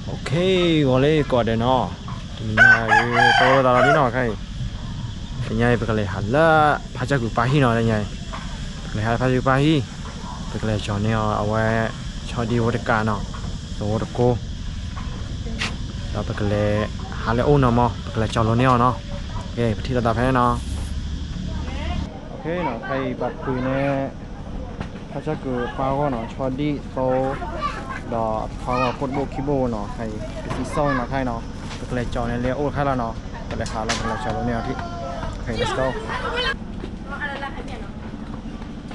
OK, ဂီၤလၢကိးဂၤဒဲးနီၤ, တနံၤညါအံၤ တၢ်အိၣ်သးလီၤဒ်နီၤခဲအံၤ, တနံၤညါအံၤ ပကလဲၤဟးလၢ ဖါကၠၢ်ကူၤပၢ်ဟံၣ်နီၤ, တနံၤညါအံၤ ပကလဲၤဟးလၢဖါကၠၢ်ကူၤပၢ်ဟံၣ်, ပကလဲၤကၠီၤန့ၢ်အီၤ အဝဲ ဆီဒံၣ်ဝဲတကးနီၤ, သဝီတကိး, ဒီးပကလဲၤ ဟးလၢအအိၣ်နီၤမး ပကလဲၤကၠီၤလိာ်န့ၢ်အီၤနီၤ, ကဲ ပထံၣ်လိာ်သးဖဲန့ၣ်နီၤ. OK နီၤ, ခဲအံၤပှၤပှ့ၤန့ၣ် ဖါကၠၢ်ကူၤပၢ်ဂီၢ်နီၤ, ဆီဒံၣ်သိ, ဒီးအဖီဂီၤကိၣ်တဘိၣ်ခံဘိၣ်နီၤ, ခဲအံၤ ပသံစီၣ်နီၤခဲအံၤနီၤ, ပကလဲၤကၠီၤန့ၢ်လၢအအိၣ်တခါလီၤနီၤ, ပလဲၤဟးလီၤ ပလဲၤကၠီၤလိာ်န့ၢ်အီၤထံၣ်, OK, let's go. ဟ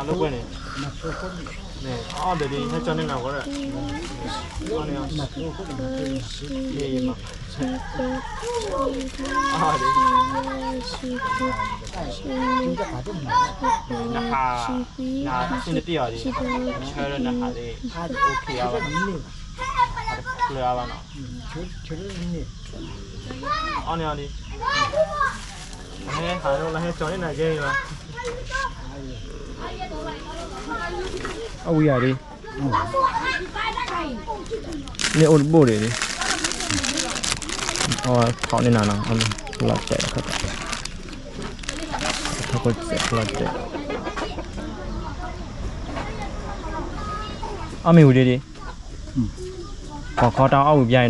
းလိာ်ကွဲန့ၣ်, န့ၣ် အီၣ်ဒီးဒ် ဟဲကၠီၤန့ၢ်နၤဝဲဒီး, အီၣ်န့ၣ်, အီၣ်ဒီး, နဟး, နဟးဆ့ၣ်နတ့ၢ်အီၤဒ်, ဆၢလၢနဟးဒ်, အိၣ်ခ့အါဘၣ်နီၤ, ဟးတဖျၢၣ်အါဘၣ်နီၤ, အီၣ်န့ၣ်အီၤဒ် ဟဲဟးလၢဟဲကၠီၤန့ၢ်နၤကဲလီၤ, အဝံၤယၤဒ်, လၢအိၣ်တဘိၣ်ဒံးဒ်, အီၣ်ထီၣ်န့ၢ်နၤနီၤ, လီၤတဲာ်ခီ, ထီၣ်ကိၣ်စဲးလီၤတဲာ်, အီၣ်မ့ၢ်ဝံၤဒ်ဒ်, ကီၤခီတၢ်အီၣ်ဝံၤပျါအံၤနီၤ.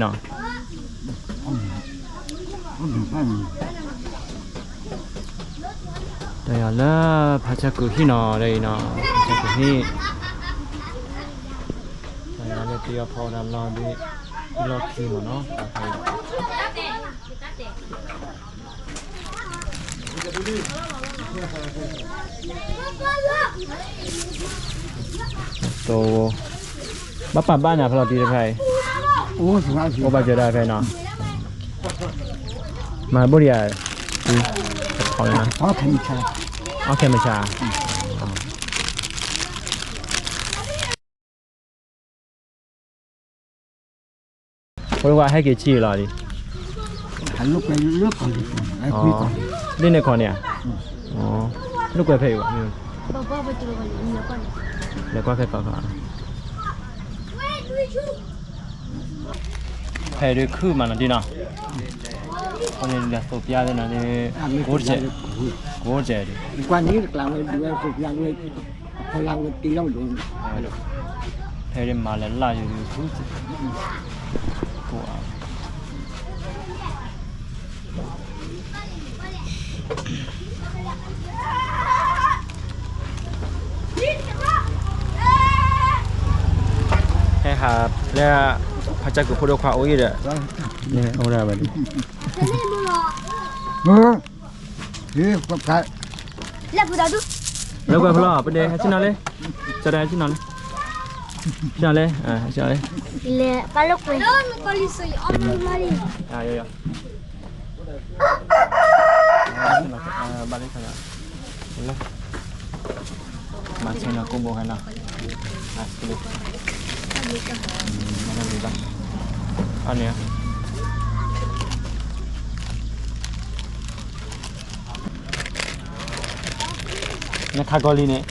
တၢ်ယၤလၢဖါဆၢကုာ်ဟံၣ်နီၤ, ဒီးအံၤနီၤ, ဖါဆၢကုာ်ဟံၣ်, တၢ်ယၤလၢတယီဖီတၢ်လီၤဒ်, လီၢ်ခံမ့ၢ်နီၤ, တိ, ဘၣ်ပာ်ဘၣ်နၤဖဲလီၤတံၢ်တဖၣ်အံၤ, အိၣ်ဘၣ်စၢၤဒၣ်ဖဲနီၤ, မၤဘိၣ်ဒံးဧါ, အီၣ်ခဲမုၢ်ဆါ, အီၣ်ခဲမုၢ်ဆါ. ဖိဒိၣ်ခွါဟဲက့ၤဆံးလီၤဒ်, လၢန့ၣ်ခီန့ၣ်ဧါ, လိာ်ကွဲဖဲအံၤဘၣ်, လဲၤကွၢ်ဖဲကီၢ်ခီ, ဖဲဒုးခုၣ်မးနီၤဒ်နီၤ, အဃိန့ၣ် လဲၤသိးပျါသ့နီၤ, ကိးစဲး, ကိးစဲးဒ် ဖဲဒ်မၤလဲၤလၢယၤဒ်, ကိးဧါ, ဟဲဟးလၢ ဖါဆၢကုာ်ဖိဒိၣ်ခွါအိၣ်အံၤဒီး, န့ၣ်အိၣ်ဒၣ်ဝဲဒ် လၢပှဲၤဖျီ ပဒဲဟဲဆ့ၣ်နီၤလၢ, ကၠီဒဲဟဲဆ့ၣ်နီၤလၢ, ဆ့ၣ်နီၤလၢ, ဆ့ၣ်နီၤလၢ, လၢပှဲၤလၢကွဲၤ, ဘၣ်လၢဆ့ၣ်နီၤ, မၤဆ့ၣ်နီၤကိၣ်ဘိဟဲနီၤ, အန့ၣ် နခးကီၤလံၤန့ၣ်,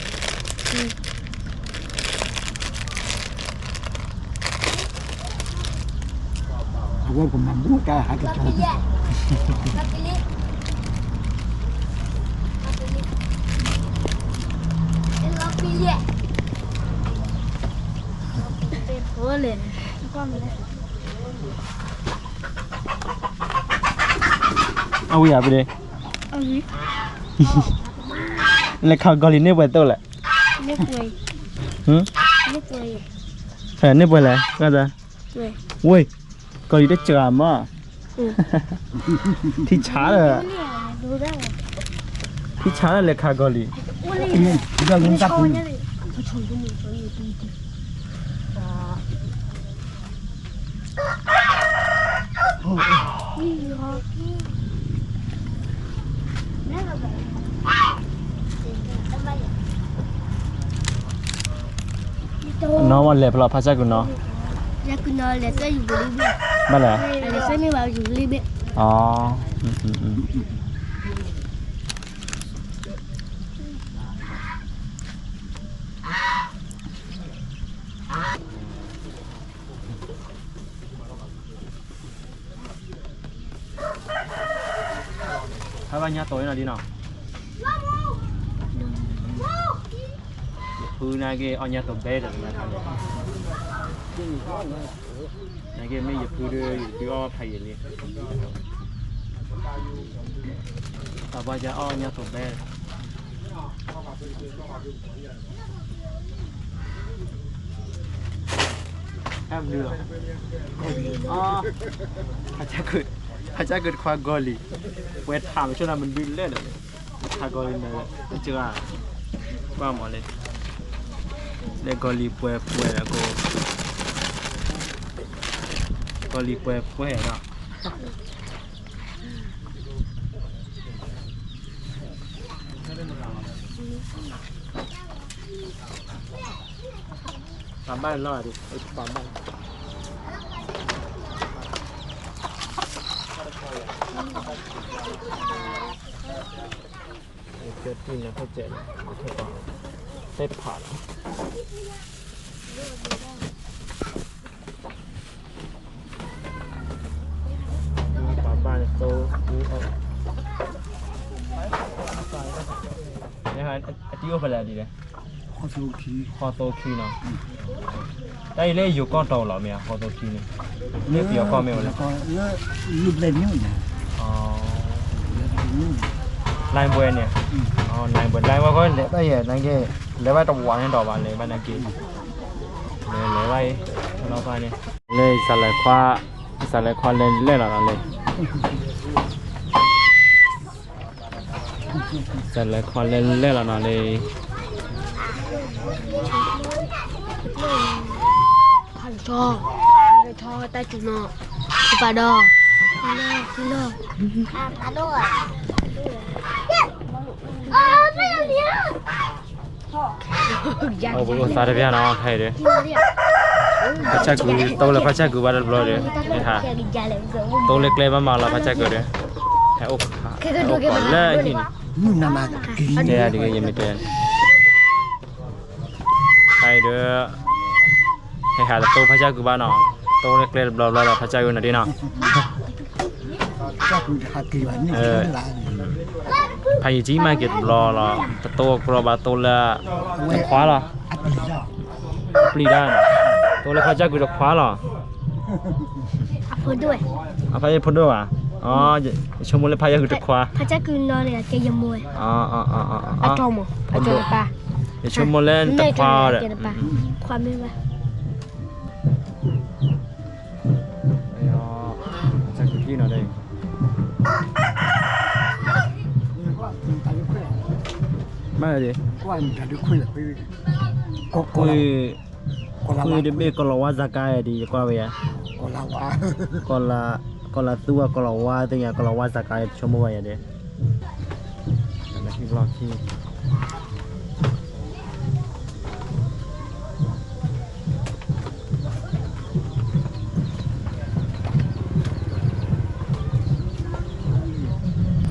အဝဲပမၤဘူၣ်တၢ်ဟးက့ၤကၠီၤ, အဝံၤဧါပဒဲ, လဲၤခးကီၤလံၤန့ၢ်ပှဲၤသိၣ်လဲၣ်, ဟဲန့ၢ်ပှဲၤလဲၣ်, ဝ့ၢ်, ကီၤလံၤတစှၤမး, ထံဆါလၢ, ထံဆါလၢလဲၤခးကီၤလံၤ, ဒီးလၢတၢ်ပူၤန့ၣ် နီၢ်မ့ၢ်လဲၤဖဲလဲၣ် ဖါဆၢကုနီၤ, လဲၤကုနီၤ လဲၤသွဲယူၤပူၤလံဘ့ၣ်, ဘၣ်လဲၣ်, လဲၤသွဲမ့ၢ်ဘၣ်ယူၤလံဘ့ၣ်, အ ဖဲဘၣ်ညါတိၤအံၤနီၤဒ်နီၤ, ယဖုနာ်က့ၤအီၣ်ညါတိၤဘဲဒီး, နာ်က့ၤမ့ၢ်ယဖုဒီး ယတဒုးအီၣ်ဖးယံာ်လံ, သးပှၢ်ကအီၣ်ညါတိၤဘဲ ဟဲမနုၤလီၤ, ဖါဆၢကုတခွါဂီၤလံ, ပှဲၤထးမဆိနၤမနုၤလဲၣ်ဒီး, ထးဂီၤလံန့ၣ်, တစှၤ, ကွၢ်မးလၢ, လၢဂီၤလံပှဲၤပှဲၤဒီးကိး, ဂီၤလံပှဲၤပှဲၤဒီး ပှၤဘၣ်လီၤဒ်, ပှၤဘၣ်လီၤ, ကတံၢ်န့ၣ် ဟဲကဲးလီၤ, တဖးလီၤ. ပှၤဘၣ်န့ၣ်သိ, အတံၤအိၣ်ဖဲလဲၣ်ဒ်လဲၣ်, ဟီၣ်သိခံနီၤ, တၢ်အံၤလၢယိၤကီၢ်တီၤလီၤမ့ၢ်ဧါ, ဟီၣ်သိခံန့ၣ်, လၢပယီၤကီၢ်မ့ၢ်ဝဲလဲၣ်, လၢ လၢဘျဲၣ်န့ၣ်, လၢဘျဲၣ်န့ၣ်, လၢဘျဲၣ်န့ၣ်, လၢဘျဲၣ်န့ၣ်ဃီလဲၤဘၣ်ယဲၢ်န့ၣ်က့ၤ, လဲၤဘၣ်တဝးန့ၣ်ဒီးဘၣ်လဲၤဘၣ်န့ၣ်က့ၤ, လဲၤလဲၤဘၣ်အံၤ, လီၤဖးန့ၣ်, လၢယစးလဲၤခွါ, ယစးလဲၤခွါလဲၤလဲၣ်လီၤနီၤလၢ စးလဲၤခွါလဲၤလဲၣ်လီၤနီၤလၢ ထီ, ထီတၢ်စူၤနီၤ, ပပာ်ဒီး, လၢ, လၢ, အိၣ်ဘှံးအိၣ်သါတပျၢ်နီၤ ခဲအံၤဒီး, ဖါဆၢကုၤ, တိလၢဖါဆၢကုၤဘၣ်တဘျီဒီး, ဟဲဟး, တိလၢကျဲဘၣ်မၤလီၤဖါဆၢကုၤဒီး, ဟဲအိၣ်, ဟဲအိၣ်ကိးလၢဟံၣ်န့ၣ်, တဲယၤတဂ့ၤ ယမ့ၢ်တဲ ခဲအံၤဒီး, ဟဲဟးတတိဖါဆၢကုၤဘၣ်နီၤ, တိလၢကျဲတဘျီဘျီဒီး ဖါဆၢကုၤနီၤဒ်နီၤ, ဖးယံာ်ကံမၤက့ၤတဘျီလီၤ, တတိအကြိဘၣ်တိလၢ, တခွါလီၤ, ပျံၤဒၣ်, တိလၢဖါဆၢကုၤတခွါလီၤ, ဖါယံာ်ဖိဒိၣ်ဘၣ်, ယဆိကမိၣ်လၢဖါယၢ်ကုၤတခွါ, ဖါဆၢကုၤနီၤန့ၣ်ကဲယမိၢ်, ယဆိကမိၣ်လၢနတခွါဒီး, ခွါမ့ၢ်ဘၣ် ဆၢကုၤထံနီၤဒီး, မ့ၢ်, ခွံတဘ့ၣ်ကလီၤဝါစးကါဒ်ယကွၢ်ဝဲယါ, ကီၤလၤသူဝဲကလီၤဝါသ့ၣ်ညါ ကလီၤဝါစးကါတဆိကမိၣ်ဘၣ်ယၤဒီး, လီၢ်ခံ တ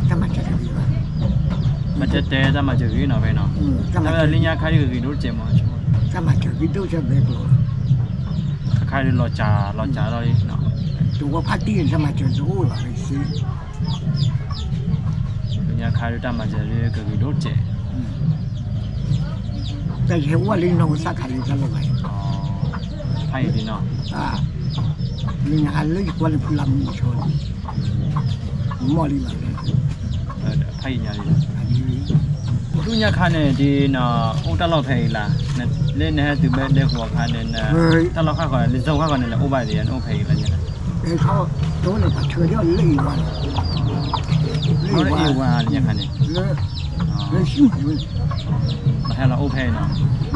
ၢ်မၤစၢၤတဂ့ၤဘၣ်, မၤစၢၤတဲတၢ်မၤစၢၤဂ့ၤနီၤဖဲနီၤ, တၢ်မၤစၢၤလၢညါခါဒ်ဂ့ၤဂ့ၤဒိၣ်စဲးမး, တၢ်မၤစၢၤဂ့ၤဒိၣ်စဲးဘဲကျိၤ, ခါဒ်လီၤစၢ်လီၤစၢ်လီၤ, တဝီဖါတံၢ်န့ၣ် တၢ်မၤစၢၤတအိၣ်လီၤ, လၢညါခါဒ်တၢ်မၤစၢၤဒ်ကဂ့ၤဒိၣ်စဲး တၢ်ယဟဲအိၣ်လၢနီၢ်ကစၢ်ခါလံတၢ်လီၤဘၣ်, ဖးယံာ်ဒ်နီၤ, လၢညါလၢယကွၢ်လၢဖုလၢမူဆိ, မီၢ်လံလီၤ, ဖးယံာ်ညါလံ, လၢညါခါန့ၣ်ဒ်နီၤ, အိၣ်တၢ်လီၢ်ဖဲအံၤလၢ်, လၢနဟဲတုၤဘဲဒဲကဝီၤခါန့ၣ်, တၢ်လီၢ်ဃၣ်ဃီ လၢစီၤဃၣ်ဃီန့ၣ် နအိၣ်ဘၣ်ဒ်ယၤန့ၣ်အိၣ်ဖဲအံၤလၢညါ, လၢအ့ၣ်ဝါလၢညါခါန့ၣ်, လၢ ဟဲလီၤအိၣ်ဖဲအံၤ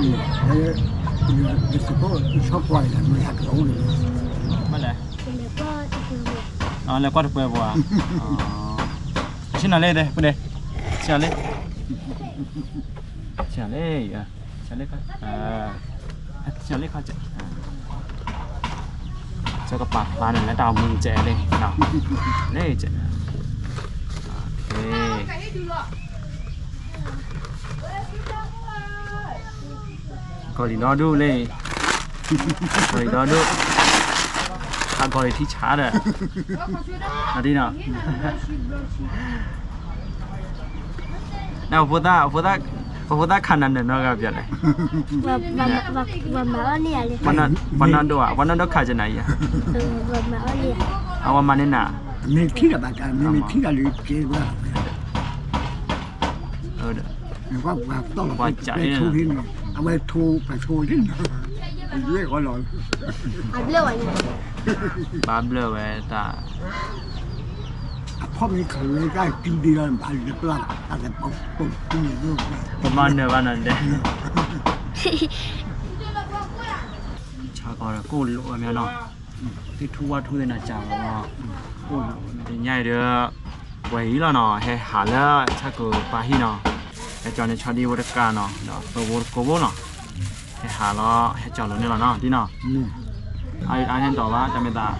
နီၤ, ယသကိးဆီကွၢ်အံၤ မ့ၢ်ဟဲက့ၤအိၣ်န့ၣ်, ဘၣ်လဲၣ်, လဲၤကွၢ်တပှဲၤပှၤ, ဆ့ၣ်နီၤလၢ, ဆ့ၣ်နီၤလၢ, ဆ့ၣ်နီၤလၢ, ဆ့ၣ်နီၤလၢခီ, ကပာ်ဖျါန့ၣ် လၢတၢ်အိၣ်မူကဲးလံ, လၢကဲး, ကီၢ်လံၤဒီဒူၣ်လံ, ကီၢ်လံၤဒီဒူၣ်, ဟးကီၢ်လံၤထံဆးဒီး, ဒ်နီၤ, နဖိသၣ်, ပဖိသၣ်ခးနၤနၢၤနီတဂၤပျီလဲၣ်, ပှၤနီၢ်ဒိၣ်ဧါ, ပှၤနီၢ်ဒိၣ်ခးကနၤအံၤဧါ, အဝဲမၤန့ၢ်နၤ, မ့ၢ်ထံၣ်တၢ်ဘၣ်တၢ် မ့မ့ၢ်ထံၣ်တၢ်လၢကဲဝဲ ပှၤကး, အဝဲထိပှၤထိန့ၣ်, ယဲၢ်ဃီလီၤ, ဘၣ်ဘျၢဝဲတၢ်, အဖီမ့ၢ်ခးဝဲတၢ်ကံဒ့လီၤ ဘၣ်လၢပျၢ်, ပမၤနၢၤဘၣ်နၤဒဲး, ဆၣ်ကီးဒီးကိၣ်လိာ်ဝဲမးနီၤ, သ့ၣ်ထူဝၣ်ထူသ့ၣ်နၤစၢ်လီၤ, ကိၣ်လိာ်ဝဲမး တညါအံၤဒီး, ပှဲၤအံၤလီၤနီၤ, ဟဲဟးလၢဆၣ်ကိၤပၢ်ဟံၣ်နီၤ, ဟဲကၠီၤန့ၣ်ဆီဒံဝဲတကးနီၤ, ဒီးပဝဲတကိးဘိနီၤ, ဟဲဟးလီၤ ဟဲကၠီၤလိာ်န့ၣ်လီၤနီၤ, ဒ်နီၤ, အါန့ၢ်တီၢ်ဘၣ် တၢ်မ့ၢ်သး,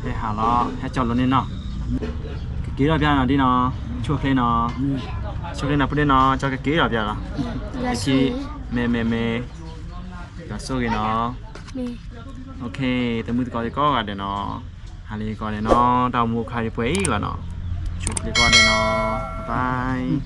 ဟဲဟးလီၤ ဟဲကၠီၤလိာ်န့ၣ်နီၤ, ကက့ၤထီၣ်ပျၢ်နီၤ ဒ်နီၤ, ဆိၣ်ချ့နီၤ, ဆိၣ်ချ့နီၤ ပဒ့နီၤ ကက့ၤထီၣ်ပျၢ်လီၤ, မ့မ့မ့ၢ်, ယွၤဆိၣ်ဂ့ၤနီၤ, သမုၢ်သကိးသ့ၣ်ကိးဂၤဒဲးနီၤ, ဟးလၢယကိးဒဲးနီၤ, တၢ်အိၣ်မူအခါဒံးပှဲၤအံၤလီၤနီၤ, ဆိၣ်ချ့ကိးဂၤဒဲးနီၤ, bye.